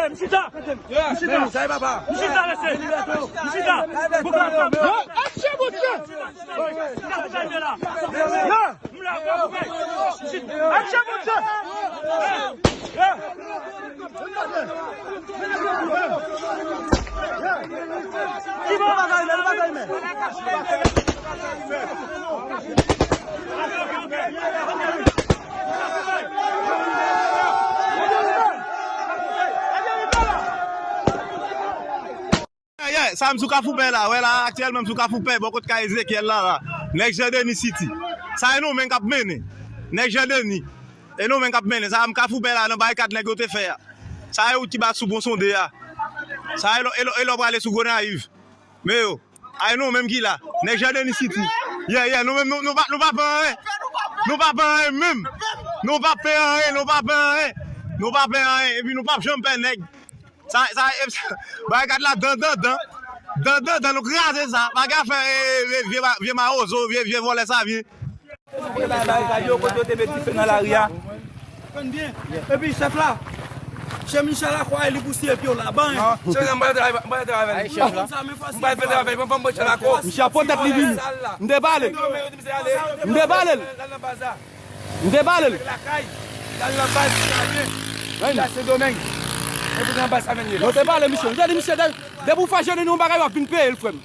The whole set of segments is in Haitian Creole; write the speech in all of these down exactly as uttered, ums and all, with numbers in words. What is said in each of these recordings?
M chita! M chita! M chita, mesye! M chita! Pou ka... Aksyon, mesye! M la koupé! Aksyon, mesye! Ki bon bagay, men, bagay, men. Yeah, yeah, sa m sou Kafou Pè la, wè la, aktyèlman m sou Kafou Pè, bò kot kay Ezekyèl la, la. Nèg Jan Deni City. Sa e nou menm k ap mennen. Nèg Jan Deni. E nou menm k ap mennen. Sa m Kafou Pè la, nan barikad nèg yo te fè a. Sa e wout ki bat sou Pon Sonde a. Sa e lò, e lò, e lò prale sou Gonayiv. Men yo, ay nou menm ki la. Nèg Jan Deni City. Yeah, yeah, nou menm, nou, nou pa, nou pa pè anyen. Nou pa pè anyen menm. Nou pa pè anyen, nou pa pè anyen. Nou pa pè anyen. Epi nou p ap janm pè nèg. Sa, sa, e, sa, barikad la dan, dan, dan. Dan, dan, dan, nou kraze sa. Pa gen afè, e, e, vye ma-, vye mawozo, vye, vye vòlè sa vye. Barikad yo, kote yo te met dife nan lari a. Epi chèf la, chèf Michel Lacroix, li pou siye pye w la, ban. Non, chèf la, m pral travay, m pral travay avè l. Ay, chèf la. M pral fè travay, m pral fè Michel Lacroix. Misye ap pran tèt li vini. M te pale. M te pale l. M te pale l. Lakay, l al nan baz, li al nan Sendomeng. Epi nan baz sa menm li ye. Mwen te pale misye. M te di misye, de-, depi w fè Jan Deni yon bagay, w ap vin peye l, frè m.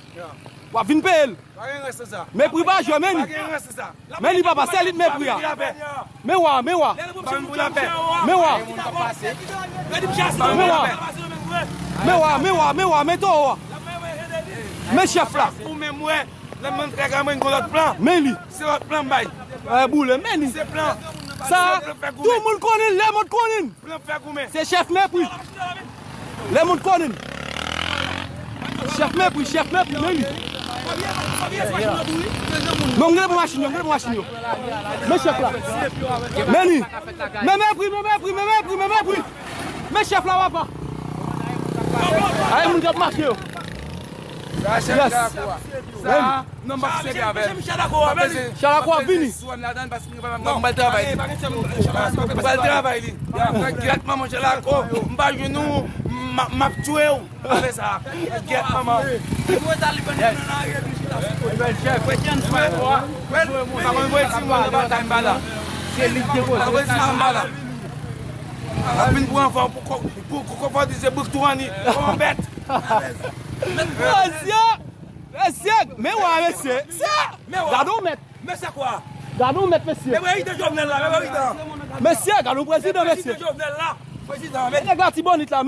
W ap vin peye l. Pa gen rès nan sa. Mepri pa jwe, men li. Pa gen rès nan sa. Men li papa, se li k mepri a. Men wa, men wa. Men wa. Men wa. Men wa, men wa, men wa, men towo a. Men chèf la. Ou menm wè. Lè m rantre lakay mwen, gen lòt plan. Men li. Se lòt plan m bay. Ay, boule, men li. Se plan. Sa, tout moun konnen l, lemond konnen l. Plan fè goumen. Se chèf mepri. Lemond konnen l. Chèf mepri, chèf mepri, men li. Non, m genlè pran machin yo, m genlè pran machin yo. Men chèf la. Men li. Men mepri, men mepri, men mepri, men mepri. Men chèf la, papa. Ay, moun k ap mache yo. Yes. Sa, non, m p ap sèvi avè l. Chalako ap vini. Chalako ap vini. M pral travay li. M pral travay li. Gèt manman Chalako. M pa jwenn ou. M ap, m ap tiye w. Apre sa. Gèt manman. Yes. Sa konn voye timoun nan batay m pa la. Se li k depoze. Sa konn voye timoun nan batay m pa la. Ap vin pran fò pou, pou, pou konfòtize bouk tou anni. Kòman bèt? Mesye! Mesye! Men wa, mesye! Mesye! Gade yon mèt! Mesye kwa? Gade yon mèt, mesye! Men verite Jovenel la, men verite. Mesye, gade yon prezidan, mesye! Prezidan, men. Nèg Latibonit la,